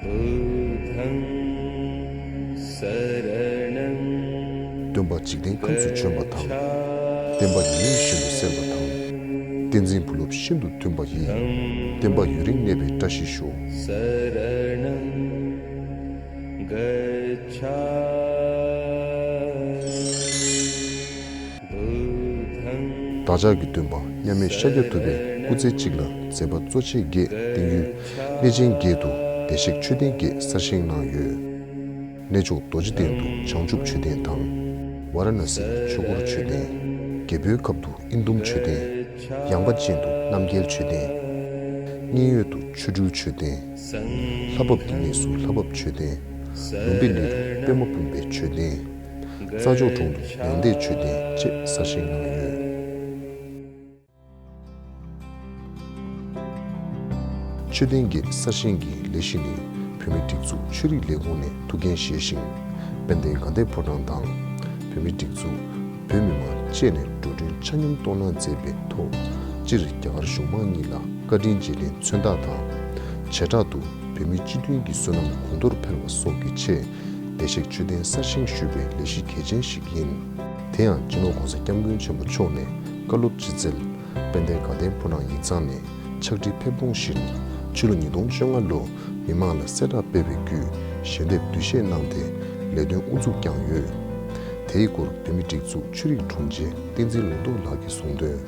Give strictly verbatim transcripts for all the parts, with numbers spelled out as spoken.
बुद्धं शरणं སྟོན་པ་འཇིག་རྟེན་ཁམས་སུ་བྱོན་པ་དང་། བསྟན་པ་ཡུན་རིང་ཞིང་དུ་གསལ་བ་དང་། བསྟན་འཛིན་བུ་སློབ་ཤིན་ཏུ་མཐུན་པ་ཡིས། བསྟན་པ་ཡུན་རིང་གནས་པའི་བཀྲ་ཤིས་ཤོག། शरणं गच्छामि། བདག་ཅག་གི་སྟོན་པ་མཉམ་མེད་ཤཱཀྱ་ཐུབ་པའི་སྐུ་ཚེ་གཅིག་ལ་མཛད་པ་གཙོ་ཆེ་བརྒྱད་བསྟན་ཡུལ་གནས་ཆེན་བརྒྱད་དུ་བདེ་གཤེགས་མཆོད་རྟེན་བརྒྱད་གསར་བཞེངས་གནང་ཡོད། གནས་མཆོག་རྡོ་རྗེ་གདན་དུ་བྱང་ཆུབ་མཆོད་རྟེན་དང་། ཝཱ་ར་ཎ་སིའི་ཆོས་འཁོར་མཆོད་རྟེན། རྒྱལ་པོའི་ཁབ་ཏུ་ཨིན་དུམ་མཆོད་རྟེན། ཡངས་པ་ཅན་དུ་རྣམ་རྒྱལ་མཆོད་རྟེན། མཉན་ཡོད་དུ་ཆོ་འཕྲུལ་མཆོད་རྟེན། ལྷ་བབས་ཀྱི་གནས་སུ་ལྷ་བབས་མཆོད་རྟེན། ལུམ་བི་ནི་རུ་པདྨ་སྤུངས་པའི་མཆོད་རྟེན། རྩྭ་མཆོག་གྲོང་དུ་མྱང་འདས་མཆོད་རྟེན་བཅས་གསར་བཞེངས་གནང་ཡོད། མཆོད་རྟེན་གྱི་གསར་བཞེངས་ཀྱི་ལས་གཞི་ནི་བོད་མིའི་སྒྲིག་འཛུགས་ཆོས་རིག་ལས་ཁུངས་ནས་ཐུགས་འགན་བཞེས་ཤིང་། དཔལ་ལྡན་དགའ་ལྡན་ཕོ་བྲང་དང་། བོད་མིའི་སྒྲིག་འཛུགས། བོད་མི་མང་བཅས་ནས་འགྲོ་གྲོན་ཆ་སྙོམས་གཏོང་གནང་མཛད་པའི་ཐོག་སྤྱིར་རྒྱ་གར་གཞུང་མང་གཉིས་ལ་བཀའ་དྲིན་རྗེས་ལེན་མཚོན་རྟགས་དང་། བྱེ་བྲག་ཏུ་བོད་མིའི་སྤྱི་མཐུན་གྱི་བསོད་ནམས་གོང་མཐོར་འཕེལ་བ་སོགས་ཀྱི་ཆེད། བདེ་གཤེགས་མཆོད་རྟེན་གསར་བཞེངས་ཞུས་པའི་ལས་གཞི་གལ་ཆེན་ཞིག་ཡིན། དེ་ཡང་སྤྱི་ནོར་༸གོང་ས་༸སྐྱབས་མགོན་ཆེན་པོ་མཆོག་ནས་བཀའ་སློབ་ཅི་སྩལ། དཔལ་ལྡན་དགའ་ལྡན་ཕོ་བྲང་ཡིག་ཚང་ནས་ཕྱག་བྲིས་ཕེབས་འབུངས་བཞིན། ཕྱི་ལོ་ཉིས་སྟོང་བཅོ་ལྔ་ལོར་མི་མང་ལ་གསལ་བསྒྲགས་སྤེལ་བའི་བརྒྱུད་ཞལ་འདེབས་བསྡུ་བཞེས་གནང་སྟེ་ལས་དོན་དབུ་འཛུགས་བསྐྱངས་ཡོད། དེའི་སྐོར་བོད་མིའི་སྒྲིག་འཛུགས་ཆོས་རིག་དྲུང་ཆེ་བསྟན་འཛིན་ལུང་རྟོགས་ལགས་ཀྱིས་གསུངས་དོན།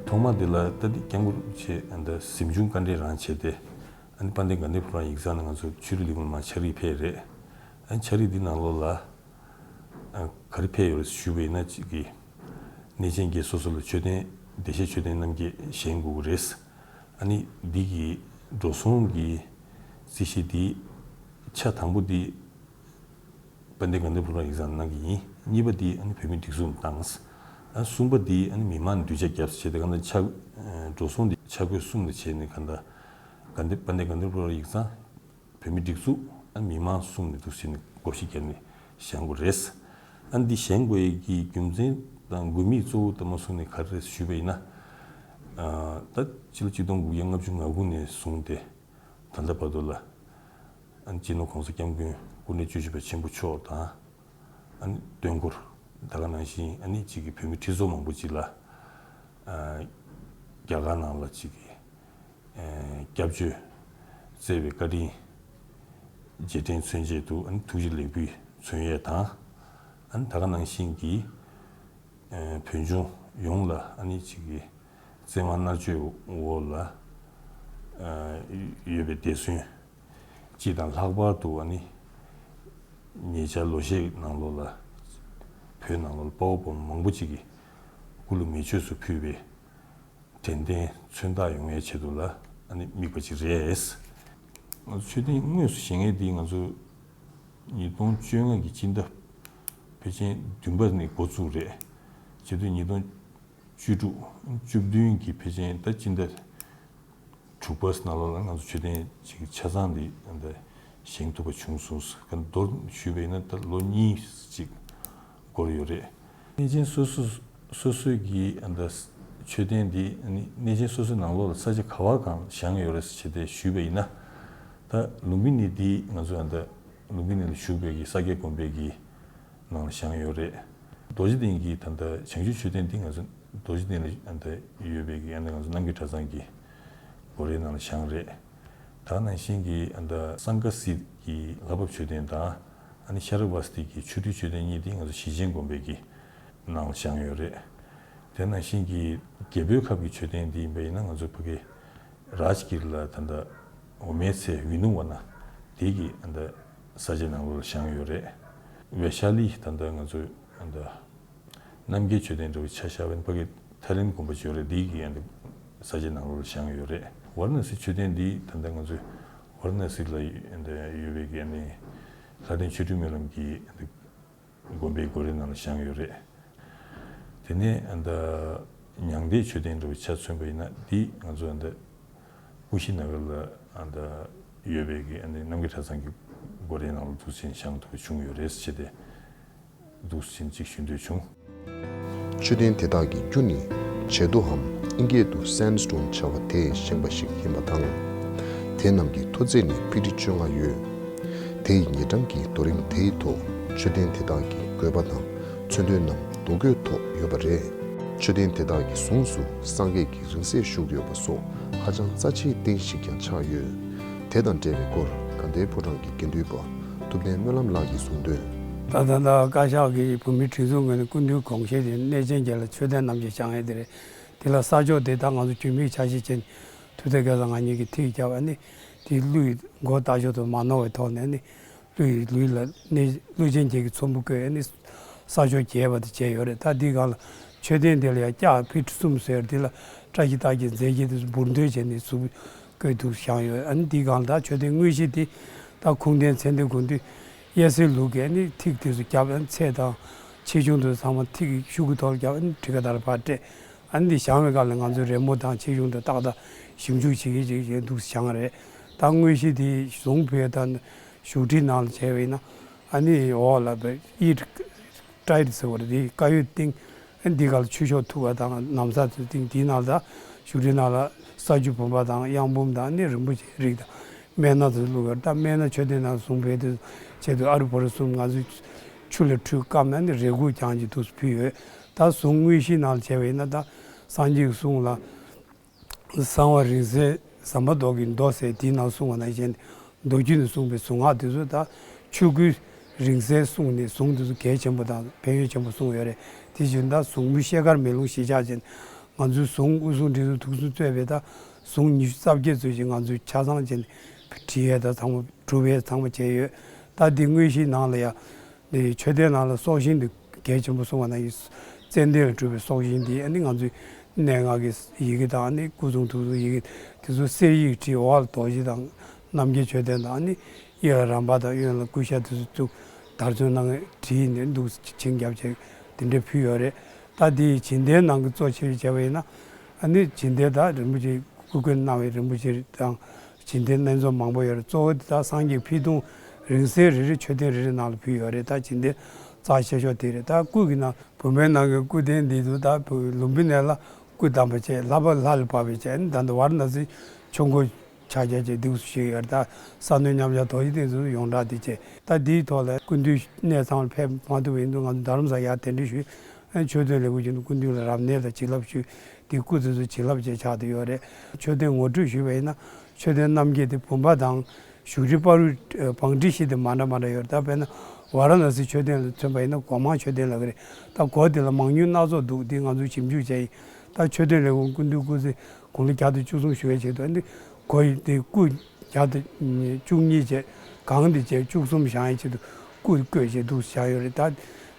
ཐོག་མ་དེ་ལ་ད་འདི་སྐྱབས་མགོན་ཆེ་ཨ་ད་གཟིམ་ཆུང་བཀའ་འདྲི་རང་བྱས་ཏེ། ཨ་ནི་དཔལ་ལྡན་དགའ་ལྡན་ཕོ་བྲང་ཡིག་ཚང་ནས་ང་ཚོ་ཆོས་རིག་ལས་ཁུངས་ལ་མར་ཕྱག་བྲིས་ཕེབས་རེད། ཨ་ནི་ཕྱག་བྲིས་འདི་ནང་ལོགས་ལ། ཨ་ག་རེ་ཕེབས་ཡོད་རེད་ཞུས་པ་ཡིན་ན་གཅིག་གི། གནས་ཆེན་བརྒྱད་སོ་སོ་ལ་མཆོད་རྟེན་བདེ་གཤེགས་མཆོད་རྟེན་རྣམ་བརྒྱད་བཞེངས་དགོས་ཀྱི་རེད། ཨ་ནི་འདི་གི་འགྲོ་སོང་གི་རྩིས་གཞི་འདི་ཆ་དང་པོ་འདི་དཔལ་ལྡན་དགའ་ལྡན་ཕོ་བྲང་ཡིག་ཚང་གནང་གི་ཡིན། གཉིས་པ་འདི་ཨ་ནི་བོད་མིའི་སྒྲིག་འཛུགས་ནས་བཏང་། ཨ་གསུམ་པ་འདི་ཨ་ནི་མི་མང་གདུལ་བྱ་རྒྱབ་བྱས་ཏེ་གང་ལྟར་ཆ་འགྲོ་སོང་འདི་ཆ་བགོས་གསུམ་ལ་བྱས་ནས་གང་ལྟར་དགའ་ལྡན་དཔལ་ལྡན་དགའ་ལྡན་ཕོ་བྲང་ཡིག་ཚང་། བོད་མིའི་སྒྲིག་འཛུགས་ཨ་མི་མང་གསུམ་ནས་འདུག་ཟེར་ནས་བགོ་བཤའ་བརྒྱབ་ནས་བཞེངས་དགོས་རེད། ཨ་འདི་བཞེངས་དགོས་ཡས་ཀྱི་རྒྱུ་མཚན་དང་དགོས་དམིགས་གཙོ་བོ་དེ་མ་གསུངས་ནས་ག་རེ་རེད་ཞུས་པ་ཡིན་ན། ཨ་ད་ཕྱི་ལོ་ཆིག་སྟོང་དགུ་བརྒྱ་ལྔ་བཅུ་ང་དགུ་ནས་བཟུང་སྟེ་ད་ལྟ་བར་དུ་ལ་ཨ་སྤྱི་ནོར་༸གོང་ས་༸སྐྱབས་མགོན་སྐུ་ཕྲེང་བཅུ་བཞི་པ་ཆེན་པོ་མཆོག་དང་། ཨ་ནི་སྟོན་འཁོར་ད་ག་ནང་བཞིན་ཨ་ནི་གཅིག་གི་བོད་མི་ཁྲི་ཚོ་མང་པོ་ཅིག་ལ་ཨ་རྒྱ་གར་ནང་ལ་གཅིག་གི་ཨ་སྐྱབས་བཅོལ་བསྩལ་བའི་བཀའ་དྲིན་རྗེས་དྲན་མཚོན་ཆེད་དུ་ཨ་ནི་ཐུགས་རྗེ་ལེགས་འབུལ་མཚོན་ཡས་དང་། ཨ་ནི་ད་ག་ནང་བཞིན་གྱི་ཨ་བོད་ལྗོངས་ཡོངས་ལ་ཨ་ནི་གཅིག་གི་བཙན་དབང་མནར་གཅོད་འོག་ལ་ཨ་ཡོད་པའི་འདས་གསོན་སྤྱི་དང་ལྷག་པར་དུ་ཨ་ནི་ཉེ་ཆར་ལོ་ཤས་ནང་ལོགས་ལ་བོད་ནང་ལོགས་ལ་དཔའ་བོ་དཔའ་མོ་མང་པོ་ཅིག་གིས་སྐུ་ལུས་མེ་མཆོད་སུ་ཕུལ་བའི་དྲན་རྟེན་མཚོན་རྟགས་ཡོང་ཡའི་ཆེད་དུ་ལ་ཨ་ནི་དམིགས་པ་ཅིག་རེད། ང་ཚོ་མཆོད་རྟེན་དངོས་སུ་བཞེངས་ཡས་འདི་ང་ཚོ་ཉིས་སྟོང་བཅོ་ལྔ་གི་སྤྱི་ཟླ་ཕལ་ཆེར་བདུན་པ་ནས་འགོ་བཙུགས་རེད། བྱེད་དུས་ཉིས་སྟོང་བཅུ་དྲུག་བཅུ་བདུན་གྱི་ཕལ་ཆེར་ད་སྤྱི་ཟླ་དྲུག་པ་ནང་ལོགས་ལ་ང་ཚོ་མཆོད་རྟེན་ཅིག་ཆ་ཚང་འདི་ཨ་ད་བཞེངས་ཐུབ་པ་བྱུང་སོང་། ག་མདོར་ཞུས་པ་ཡིན་ན་ད་ལོ་གཉིས་ཅིག་འགོར་ཡོད་རེད། གནས་ཆེན་སོ་སོ་སོ་སོའི་གི་ཨ་ད་མཆོད་རྟེན་འདི་ཨ་ནི་གནས་ཆེན་སོ་སོའི་ནང་ལོགས་ལ་ས་ཆ་ག་བ་གང་བཞེངས་ཡོད་རེད་ཟེར་བྱས་ཏེ་ཞུས་པ་ཡིན་ན། ད་ལུམ་བི་ནི་འདི་ང་ཚོ་ཨ་ད་ལུམ་བི་ནི་ལ་བཞུགས་པའི་གི་ས་སྐྱ་དགོན་པའི་གི་ནང་ལ་བཞེངས་ཡོད་རེད། རྡོ་རྗེ་གདན་གྱི་ད་ལྟ་བྱང་ཆུབ་མཆོད་རྟེན་འདི་ང་ཚོ་རྡོ་རྗེ་གདན་ལ་ད་ཡོད་པའི་གི་ཨ་ནི་ང་ཚོ་རྣམ་རྒྱལ་གྲྭ་ཚང་གི་སྒོ་རའི་ནང་ལ་བཞེངས་རེད། ད་ནང་བཞིན་གྱི་ཨ་ད་སང་ཀ་སི་གི་ལྷ་བབས་མཆོད་རྟེན་དང་ཨ་ནི་ཤ་ར་བ་སྟི་གི་ཆོ་འཕྲུལ་མཆོད་རྟེན་གཉིས་འདི་ང་ཚོ་ཞི་ཆེན་དགོན་པའི་གི་ནང་ལ་བཞེངས་ཡོད་རེད། དེ་ནང་བཞིན་གྱི་རྒྱལ་པོའི་ཁབ་ཀྱི་མཆོད་རྟེན་འདི་ཡིན་པ་ཡིན་ན་ང་ཚོ་ཕ་གི་རཱཇ་གིར་ལ་ད་ལྟ་འོ་མའི་ཚལ་བི་ནུ་ཝ་ན་དེ་གི་ཨ་ད་ས་ཆའི་ནང་ལོགས་ལ་བཞེངས་ཡོད་རེད། ཝེ་ཤ་ལི་ད་ལྟ་ང་ཚོ་ཨ་ད་རྣམ་རྒྱལ་མཆོད་རྟེན་འདྲ་བོ་ཆ་བཞག་པ་ཡིན་ན་ཕ་གི་ཐའི་ལེན་དགོན་པ་ཅིག་ཡོད་རེད། དེ་གི་ཨ་ད་ས་ཆའི་ནང་ལོགས་ལ་བཞེངས་ཡོད་རེད། ཝཱ་ར་ཎ་སི་མཆོད་རྟེན་འདི་ད་ལྟ་ང་ཚོ་ཝཱ་ར་ཎ་སི་ལ་ཨ་ད་ཡོད་པའི་གི་ཨ་ནི་ལྷ་ལྡན་ཆོ་འཕྲུལ་སྨོན་ལམ་གྱི་ཨ་ད་དགོན་པའི་སྒོ་རའི་ནང་ལ་བཞེངས་ཡོད་རེད། དེ་ནས་ཨ་ད་མྱང་འདས་མཆོད་རྟེན་འདྲ་བོ་ཆ་མཚོན་པ་ཡིན་ན་འདི་ང་ཚོ་ཨ་ད་ཀུ་ཤི་ན་གར་ལ་ཨ་ད་ཡོད་པའི་གི་ཨ་ནི་རྣམ་རྒྱལ་གྲྭ་ཚང་གི་སྒོ་རའི་ནང་ལ་འདུག་སེ་བཞེངས་ཐུབ་པ་བྱུང་ཡོད་རེད་ཟེར་ཏེ་འདུག་སེ་ཅིག་ཞུ་འདོད་བྱུང་། མཆོད་རྟེན་དེ་དག་གི་རྒྱུ་ནི་བྱེ་རྡོའམ་ཨིན་སྐད་དུ་སེན་སི་ཊོན་བྱ་བ་དེས་བཞེངས་པ་ཞིག་ཡིན་པ་དང་། དེ་རྣམས་ཀྱི་མཐོ་ཚད་ནི་ཕི་ཊི་བཅོ་ལྔ་ཡོད། དེ་ཡི་ཉེ་འགྲམ་གྱི་རྡོ་རིང་དེའི་ཐོག་མཆོད་རྟེན་དེ་དག་གི་བཀོད་པ་དང་མཚོན་དོན་རྣམས་རྡོ་བརྐོས་ཐོག་ཡོད་པ་རེད། མཆོད་རྟེན་དེ་དག་གི་ཟུངས་སུ་སངས་རྒྱས་ཀྱི་རིང་བསྲེལ་བཞུགས་ཡོད་པ་སོགས་ཧ་ཅང་རྩ་ཆེའི་རྟེན་ཞིག་ཀྱང་ཆགས་ཡོད། དེ་དང་འབྲེལ་བའི་སྐོར་དགའ་ལྡན་ཕོ་བྲང་གི་དགེ་འདུན་པ་ཐུབ་བསྟན་སྨོན་ལམ་ལགས་ཀྱིས་གསུངས་དོན། ད་ད་ལྟ་བཀའ་ཤག་གིས་བོད་མིའི་སྒྲིག་འཛུགས་ངོས་ནས་སྐུ་མདུན་དགོངས་བཞེད་དེ་གནས་ཆེན་བརྒྱད་ལ་མཆོད་རྟེན་རྣམ་བཞི་བཞེངས་ཡས་དེ་རེད། དེ་ལ་ས་ཕྱོགས་དེ་ད་ང་ཚོ་རྒྱུས་མེད་ཆ་ཤས་ཅན་ཐུབ་བསྟན་སྐལ་བཟང་ང་གཉིས་ཀྱིས་ཐིག་བརྒྱབ། ཨ་ནི་དེའི་ཀླུ་ཡི་མགོ་ལྟ་ཞོར་དུ་མ་ནོར་བའི་ཐོག་ནས་ནི་ཀླུ་ཡི་ལུས་ལ་ནི་ཀླུ་ཆེན་བརྒྱད་ཀྱི་ཚོམ་བུ་བཀོད། ཨ་ནི་ས་ཕྱོགས་རྒྱས་པ་དེ་བྱས་ཡོད་རེད། ད་འདིའི་སྒང་ལ་མཆོད་རྟེན་དེ་ལ་ཡང་ལྕགས་ཕི་ཊི་གསུམ་ཟེར། དེ་ལ་བཀྲ་ཤིས་རྟགས་ཀྱི་རྫས་ཀྱི་དེ་འབུར་འདོན་བྱས་ནས་ཟུར་བཀོད་འདུག་བཞེངས་ཡོད། ཨ་ནི་འདིའི་སྒང་ལ་ད་མཆོད་རྟེན་དངོས་གཞི་དེ་ད་ཁུངས་ལྡན་མཚན་ལྡན་དགོན་དུས་གཡས་སེང་ལུགས་ཀྱིས་ཨ་ནི་ཐིག་དེ་ཚོ་བརྒྱབ། ཨ་ནི་ཚད་དང་ཆེ་ཆུང་དེ་ཚོ་ཚང་མ་ཐིག་ཤོག་གུ་ཐོག་ལ་བརྒྱབ། ཨ་ནི་ཊི་ཀ་དར་ཕར་སྤྲད། ཨ་ནི་འདི་བཞེངས་པའི་སྐབས་ལ་ང་ཚོས་རི་མོ་དང་ཆེ་ཆུང་དེ་ཏག་ཏག་ཞིབ་འཇུག་བྱེད་ཀྱི་བྱེད་ཀྱི་འདུག་བཞེངས་རེད། ད་དངོས་གཞི་དེ་གཟུངས་ཕུལ་དང་བཞུགས་ཁྲིའི་ནང་ལ་བྱས་པ་ཡིན་ན། ཨ་ནི་འོག་ལ་བའི་ཡིད་སྤྲད་ཟེར་བ་རེད། དེ་དཀར་ཡོལ་བཏིང་། ཨ་ནི་འདི་སྒང་ལ་ཆོས་ཕྱོགས་ཐུགས་ཀ་དང་ན་བཟའ་ཚོ་བཏིང་། དེའི་ནང་ལ་ད་བཞུགས་ཁྲིའི་ནང་ལ་ས་བཅུ་བུམ་པ་དང་གཡང་འབུམ་དང་ཨ་ནི་རིན་པོ་ཆེའི་རིགས་དང་སྨན་སྣ་ཚོ་བླུགས་ཡོད་རེད། ད་སྨན་སྣ་མཆོད་རྟེན་ནང་གཟུངས་ཕུལ་དུས་ཆེད་དུ་ཨ་རུ་བོ་རུ་གསུམ་ང་ཚོས་ཆུ་ལ་ཁྲུས་བསྐམས་ནས་ཨ་ནི་རས་གུར་རྐྱང་གཅིག་འདུག་ཕུལ་ཡོད། ད་གཟུངས་དངོས་གཞིའི་ནང་ལ་བྱས་པ་ཡིན་ན་ད་སངས་རྒྱས་ཀྱི་གསུང་ལ། གསང་བ་རིང་བསྲེལ་ཟམ་པ་མདོ་གི་མདོ་ཟེར་དེའི་ནང་གསུངས་པ་ནང་བཞིན་མདོ་རྒྱུད་ནས་གསུངས་པའི་གཟུངས་སྔགས་དེ་ཚོ་ད་ཆོས་སྐུའི་རིང་བསྲེལ་གསུངས་ནས་གཟུངས་དེ་ཚོ་གལ་ཆེན་པོ་དང་ཕན་ཡོན་ཆེན་པོ་གསུངས་ཡོད་རེད། དེ་བཞིན་ད་གཟུངས་མུས་ཤེལ་དཀར་མེ་ལོང་བཞི་ཆ་ཅན། ང་ཚོའི་གཟུངས་དབུ་གཟུངས་འབྲས་གཟུངས་དུག་གཟུངས་གཙོས་པའི་ད་གཟུངས་ཉི་ཤུ་རྩ་བརྒྱད་ཚོ་ཞིག་ང་ཚོས་ཆ་ཚང་ཅན་བྲིས་ཡས་ད་ཚང་མ་གྲུབ་ཡས་ཚང་མ་བྱས་ཡོད། ད་འདི་དངོས་གཞིའི་ནང་ལ་ཡང་། ནི་མཆོད་རྟེན་ནང་ལ་སྲོག་ཤིང་འདི་གལ་ཆེན་པོ་གསུངས་པ་ནང་བཞིན་ཙནྡན་ལས་གྲུབ་པའི་སྲོག་ཤིང་འདི་ཨ་ནི་ང་ཚོའི་སྙན་ངག་གི་ཡི་གེ་དང་ཨ་ནི་སྐུ་གཟུངས་ཐུགས་གཟུངས་ཡི་གེ་དེ་ཚོ་གསེར་ཡིག་བྲིས། འོག་ལ་རྡོ་རྗེ་དང་རྣམ་རྒྱལ་མཆོད་རྟེན་དང་ཨ་ནི་གཡས་ལ་རམ་པ་དང་གཡོན་ལ་ཀུ་ཤ་དེ་ཚོ་བཙུགས་དར་ཚོན་ནང་བྲིས་ནས་འདུག་བྱིན་རྒྱབ་བྱས་དེ་འདྲ་ཕུལ་ཡོད་རེད། ད་འདི་བྱིན་རྟེན་ནང་གི་གཙོ་ཆེ་བྱས་པ་ཡིན་ན་ཨ་ནི་བྱིན་རྟེན་ད་རིན་པོ་ཆེ་སྐུ་བཀོད་གནང་བའི་རིན་པོ་ཆེ་དང་། བྱིན་རྟེན་རྣམ་ཚོགས་མང་པོ་ཡོད་རེད། གཙོ་བོ་དེ་དག་སངས་རྒྱས་ཕུད་དུང་རིང་བསྲེལ་རེ་རེ་མཆོད་རྟེན་རེ་རེ་ནང་ལ་ཕུལ་ཡོད་རེད། ད་བྱིན་རྟེན་རྩ་ཆེ་ཤོས་དེ་རེད། ད་སྐུ་གི་ནང་བུམ་པའི་ནང་གི་སྐུ་རྟེན་འདི་ཚོ་ད་ལུམ་བི་ནི་ལ་སྐུ་བལྟམས་པ་བྱས། ལྷ་པ་ལྷ་ལ་བབས་པ་བྱས། ད་ལྟ་ཝཱ་ར་ཎ་སི་ཆོས་འཁོར་ཕྱག་རྒྱ་བཅས་འདུག་སུ་ཞིག་ཡོད་རེད། ད་ས་གནོན་མཉམ་བཞག་རྡོ་རྗེ་གདན་ཚོ་ཡོངས་གྲགས་དེ་བྱས། ད་འདིའི་ཐོག་ལ་སྐུ་མདུན་གནས་ཚང་ལ་ཕེབས་མ་ཐུབ་པ་ཡིན་དུས་ང་ཚོ་རྡ་རམ་ས་ཡར་གདན་འདྲེན་ཞུས། མཆོད་རྟེན་ལས་ཁུངས་བྱས་ནས་སྐུ་མདུན་ལ་རབ་གནས་དང་བྱིན་རླབས་ཞུས། དེ་སྐུ་དེ་ཚོ་བྱིན་རླབས་ཅན་ཆགས་བསྡད་ཡོད་རེད། མཆོད་རྟེན་ངོ་སྤྲོད་ཞུས་པ་ཡིན་ན་མཆོད་རྟེན་རྣམ་བརྒྱད་དེ་བུམ་པ་དང་བཞུགས་ཁྲི་བར་དུ་བང་སྒྲིག་གཞི་དེ་མ་འདྲ་མ་འདྲ་ཡོད་རེད། ད་དཔེར་ན་ཝཱ་ར་ཎ་སི་མཆོད་རྟེན་ལ་མཚོན་པ་ཡིན་ན་སྒོ་མང་མཆོད་རྟེན་ལབ་ཀྱི་རེད། ད་སྒོ་དེ་ལ་མང་ཉུང་སྣ་ཚོགས་འདུག་དེ་ང་ཚོས་ཞིབ་འཇུག་བྱས་ཡིན། ད་མཆོད་རྟེན་ལས་ཁུངས་སྐུ་མདུན་སྐུ་ཚེ་དགུང་ལོ་བརྒྱ་དང་བཅུ་གསུམ་བཞུགས་པའི་ཆེད་དུ་འདི་སྒོ་ཡི་དེ་སྐུ་བརྒྱ་དང་བཅུ་གཉིས་བྱས། གང་དེ་བྱས་བཅུ་གསུམ་བཞེངས་ཡས་ཆེད་དུ་སྐུ་བཀོད་བྱས་འདུག་བཞག་ཡོད་རེད། ད་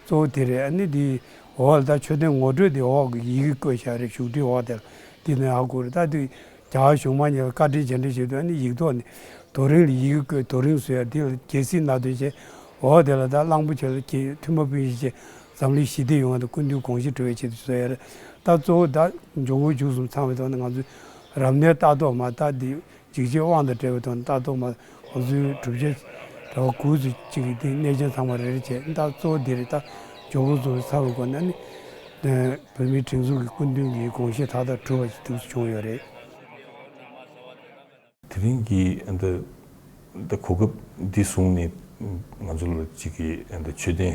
གཙོ་བོ་དེ་རེད། ཨ་ནི་དེ་འོག་ལ་ད་མཆོད་རྟེན་ངོ་སྤྲོད་དེ་འོག་གི་ཡི་གེ་བཀོད་བཞག་རེད། བཞུགས་ཁྲིའི་འོག་དེ་ལ་དེ་ནས་ཧ་གོ་རེད། ད་དེ་རྒྱ་གར་གཞུང་མང་གཉིས་ལ་བཀའ་དྲིན་རྗེས་དྲན་བྱེད་དུས་ཨ་ནི་ཡིག་ཐོག་ནས་རྡོ་རིང་ལ་ཡི་གེ་བཀོད་རྡོ་རིང་བཟོས་ཡ་དེ་ལ་རྒྱལ་སྲིད་མནའ་སྡོད་བྱས། འོག་དེ་ལ་ད་གླང་པོ་ཆེ་ལ་རྒྱལ་ཐུན་མོང་དཔོན་གཞི་བྱས་འཛམ་གླིང་ཞི་བདེ་ཡོང་བ་དང་སྐུ་མདུན་དགོངས་གཞི་འགྲུབ་པའི་ཆེད་དུ་བཟོས་ཡ་རེད། ད་གཙོ་བོ་ད་འབྱུང་པོ་བཅུ་གསུམ་ཚང་བའི་ཐོག་ནས་ང་ཚོས་རབ་གནས་ལྟ་རྟོག་མ་ད་དེ། འཇིགས་བྱེད་དབང་དང་བྲལ་བའི་དོན་ལྟ་རྟོག་མ་ང་ཚོའི་གྲུབ་ཆ་གྲྭ་པ་དགུ་ཚོ་གཅིག་གིས་དེ་གནས་ཆེན་ཚང་མ་རེ་རེ་བྱས། ད་གཙོ་བོ་འདི་རེད། ད་ཇོ་བོ་རྫོང་ཚ་བའི་སྒོ་ནས་ནི་བོད་མིའི་སྒྲིག་འཛུགས་ཀྱི་སྐུ་མདུན་གྱི་དགོངས་བཞེད་མཐའ་དག་གྲུབ་པ་ཞིག་ཏུ་བྱུང་ཡོད་རེད། དེ་རིང་གི་ཨ་ད་ད་གོ་སྐབས་འདི་བཟུང་ནས་ང་ཚོ་ལ་གཅིག་གི་ཨ་ད་མཆོད་རྟེན་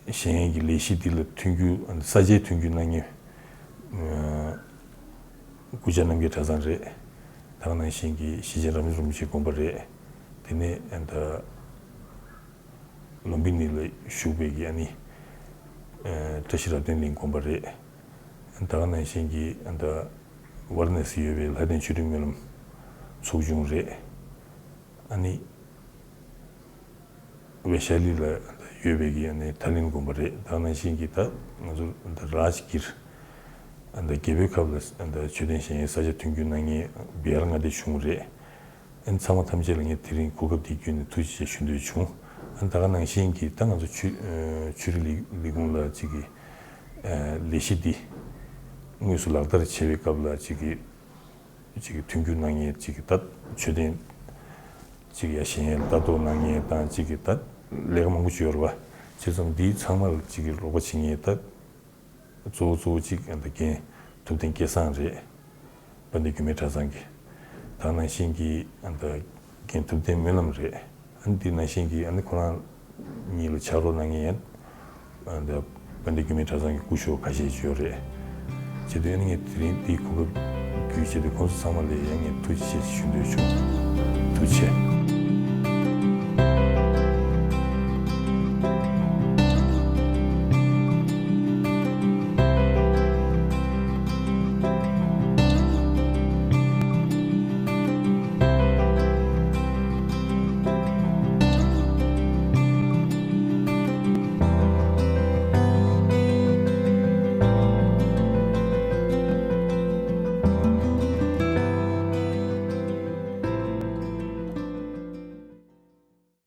བཞེངས་ཡས་ཀྱི་ལས་གཞི་འདི་ལ་མཐུན་འགྱུར་ས་ཆའི་མཐུན་འགྱུར་གནང་མཁན་སྐུ་བཅར་རྣམ་རྒྱལ་གྲྭ་ཚང་རེད། ད་ག་ནང་བཞིན་གྱི་ཞེ་ཆེན་རབ་འབྱམས་རིན་པོ་ཆེ་དགོན་པ་རེད། དེ་ནས་ཨ་ད་ལུམ་བི་ནི་ལ་བཞུགས་པའི་གི་ཨ་ནི་བཀྲ་ཤིས་རབ་བརྟན་གླིང་དགོན་པ་རེད། ད་ག་ནང་བཞིན་གྱི་ཨ་ད་ཝཱ་ར་ཎ་སི་ཡོད་པའི་ལྷ་ལྡན་ཆོས་སྒྲོན་སྨོན་ལམ་ཚོགས་ཆུང་རེད། ཨ་ནི། ཝེ་ཤ་ལི་ལ་ཡོད་པའི་གི་ཨ་ནི་ཐ་ལིན་དགོན་པ་རེད། ད་ནང་བཞིན་གྱི་ད་ང་ཚོ་ད་རཱཇ་གིར་ཨ་ད་རྒྱལ་པོའི་ཁབ་ལ་ཨ་ད་མཆོད་རྟེན་བཞེངས་ཡས་ས་ཆ་མཐུན་འགྱུར་གནང་མཁན་བི་ཧར་མངའ་སྡེ་གཞུང་རེད། ཨ་ནི་ཚང་མ་ཐམས་ཅད་ལ་ངས་དེ་རིང་གོ་སྐབས་འདི་བརྒྱུད་ནས་ཐུགས་རྗེ་ཆེ་ཞུ་འདོད་བྱུང་། ཨ་ནི་ད་ག་ནང་བཞིན་གྱི་ད་ང་ཚོ་ཆོས་ཆོས་རིག་ལས་ལས་ཁུངས་ལ་ཅིག་གི་ལས་གཞི་འདི་དངོས་སུ་ལག་བསྟར་བྱེད་པའི་སྐབས་ལ་ཅིག་གི་ཅིག་གི་མཐུན་འགྱུར་གནང་མཁན་ཅིག་གི་ད་མཆོད་རྟེན་ཅིག་ཡ་བཞེངས་ཡས་ལྟ་རྟོག་གནང་མཁན་དང་ཅིག་གི་ད་ལས་ཀ་མང་པོ་ཅིག་ཡོད་རེད་བ། བྱས་ཙང་འདིའི་ཚང་མར་ཅིག་གི་རོགས་པ་བྱེད་མཁན་ད་གཙོ་བོ་གཙོ་བོ་ཅིག་ད་རྒན་ཐུབ་བསྟན་སྐལ་བཟང་རེད། དཔལ་ལྡན་རྒྱུད་སྨད་གྲྭ་ཚང་གི། ད་ནང་བཞིན་གྱི་ཨ་ད་རྒན་ཐུབ་བསྟན་སྨོན་ལམ་རེད། ཨ་ནི་དེ་ནང་བཞིན་གྱི་ཨ་ནི་ཁོ་རང་གཉིས་ལ་ཕྱག་རོགས་གནང་མཁན་ཡང་ཨ་ད་དཔལ་ལྡན་རྒྱུད་སྨིན་གྲྭ་ཚང་གི་སྐུ་ཞབས་ཁ་ཤས་ཡོད་རེད། བྱས་དུས་ཨ་ནི་ངས་དེ་རིང་འདིའི་གོ་སྐབས་བརྒྱུད་བྱས་དུས་ཁོང་ཚོ་ཚང་མ་ལ་ཡང་ངས་ཐུགས་རྗེ་ཆེ་ཞུ་འདོད་བྱུང་། ཐུགས་རྗེ་ཆེ།